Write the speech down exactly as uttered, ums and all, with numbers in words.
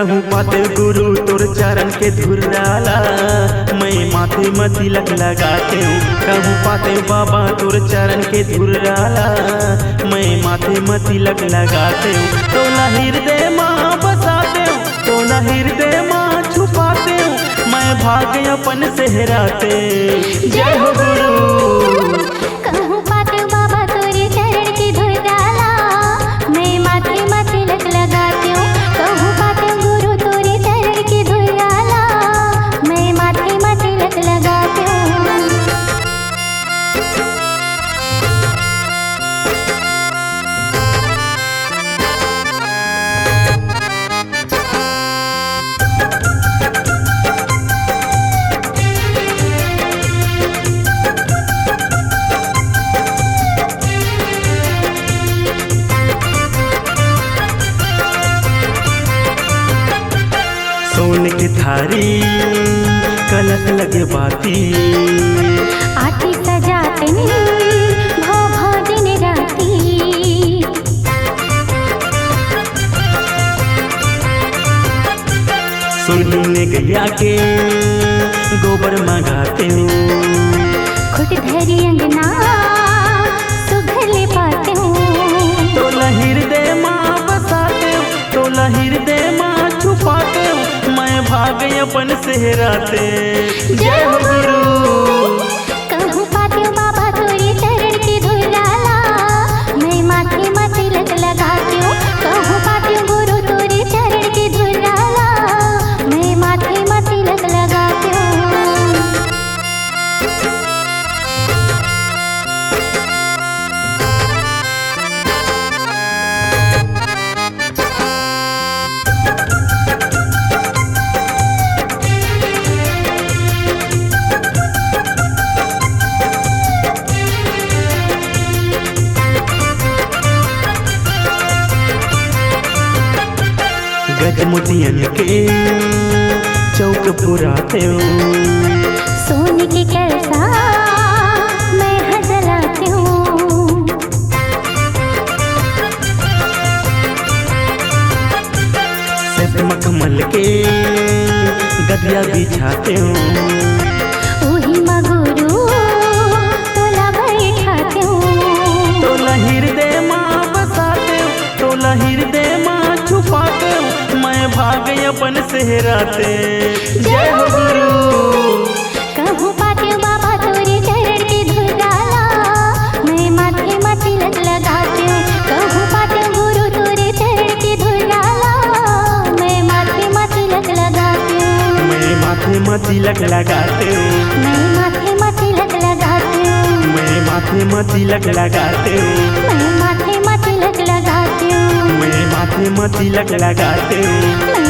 कहूँ पातेंव गुरु तोर चरण के धुर्रा ला, मैं माथे म तिलक लगातेंव। कहूँ पातेंव बाबा तोर चरण के धुर्रा ला, मैं माथे म तिलक लगातेंव। तोला हिरदे म बसातेंव, तोला हिरदे म छुपातेंव, मैं भाग अपन सेहरातेंव। जय हो गुरु। कहूँ पातेंव बाबा तोरे चरण के धुर्रा ला, मैं माथे म तिलक लगातेंव। कहूँ पातेंव गुरु तोरे चरण के धुर्रा ला, मैं माथे म तिलक लगातेंव। सोन के थारी, कलश लगे बाती, आरती सजातेंव भव भव दिन राती। सुरही ने गैया के गोबर मंगातेंव, खुट धरी अंगना सुघर ले पातेंव। तोला हिरदे म बसातेंव, तोला हिरदे म छुपातेंव, मैं भाग अपन सेहरातेंव। जय हो गुरु। कहूँ पातेंव बाबा तोरे चरण के धुर्रा ला, मैं माथे म तिलक लगातेंव। कहूँ पातेंव गुरु तोरे चरण के धुर्रा ला, मैं माथे म तिलक लगातेंव। गजमोतियन के चौक पुरातेंव, सोन के कलसा मैं ह जलातेंव। श्वेत मखमल के गदिया बिछातेंव, उही म गुरु तोला बैठातेंव। तोला हिरदे म बसातेंव, तोला हिरदे म छुपातेंव, मैं भाग अपन सेहरातेंव। जय हो गुरु। कहूँ पातेंव बाबा तोरे चरण के धुर्रा ला, मैं माथे म तिलक लगातेंव। कहूँ पातेंव गुरु तोरे चरण के धुर्रा ला, मैं माथे म तिलक लगातेंव। मैं माथे म तिलक लगातेंव। मैं माथे म तिलक लगातेंव। मैं माथे म तिलक लगातेंव। मैं माथे म तिलक लगातेंव। मैं माथे म तिलक लगातेंव।